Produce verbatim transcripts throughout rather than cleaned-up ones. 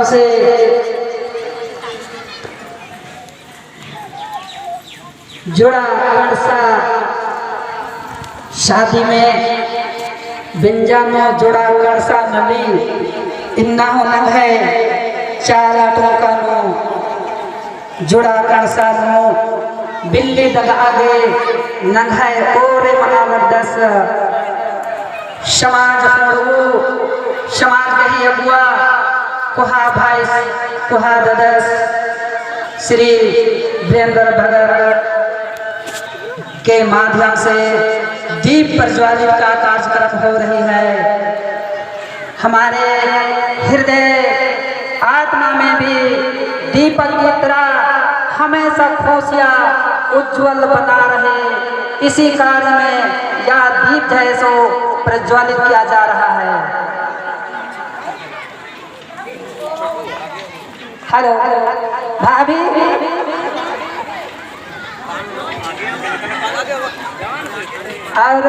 से जुड़ा कड़सा शादी में बेंजा नू जुड़ा कड़सा नली इन्ना हूँ नंग्है चाला टोंका नू जुड़ा कड़सा नू बिल्ली दगआ गे नंग्है ओरे मना लड्डस। समाज होड़ू, समाज गही अगुआ, कोहा भाई, कोहा ददस, श्री वीरेंद्र भगत के माध्यम से दीप प्रज्वलित का कार्यक्रम हो रही है। हमारे हृदय आत्मा में भी दीपक की तरह हमेशा खुशियाँ उज्जवल बना रहे, इसी कार्य में यह दीप जैसो प्रज्वलित किया जा रहा है। हेलो भाभी, और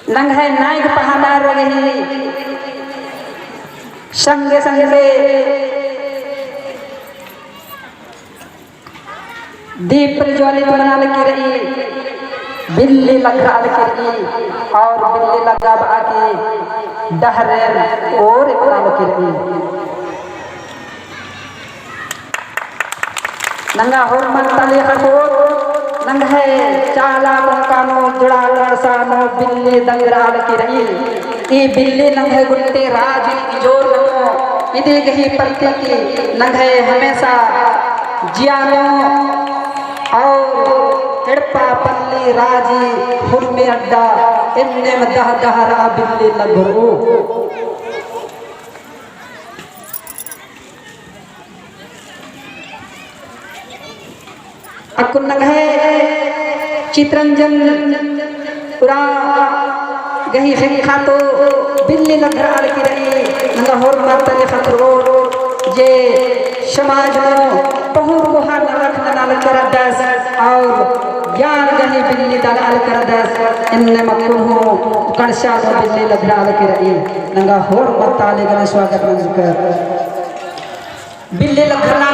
नंग्है नाइक पहानार रगही संगे संगे दीप प्रज्वलित मनालकी रई, बिल्ली लग्गालकी रई, और बिल्ली लग्गाबआ की डहरेन ओरे मनालकी रई। नंगा होरमर ताली ख़क्खोर, नंग्है चाला टोंका नू जुड़ा कड़सा नू बिल्ली दंगरालकी रई। ई बिल्ली नंग्है गुट्टे राजी जोर नू इदी गही प्रतीक नंग्है हमेशा जिया नू और एड़पा पल्ली राजी हुरमी अड्डा एन्नेम दह दहरा बिल्ली लग्गरऊ। अक्कुन नंग्है चितरंजन उराँव गही ख़ेक्खा तो बिल्ली लग्गरालकी रई। नंगा होरमर ताली ख़क्खोर जे समाज नू बहुत कोहा नलख ननालकर दस और ज्ञान गही बिल्ली दगालकर दस। एन्नेम अक्कुन हूँ कड़सा नू बिल्ली लग्गरालकी रई। नंगा होरमर ताली गने स्वागत मंजकर। बिल्ली लग्गरना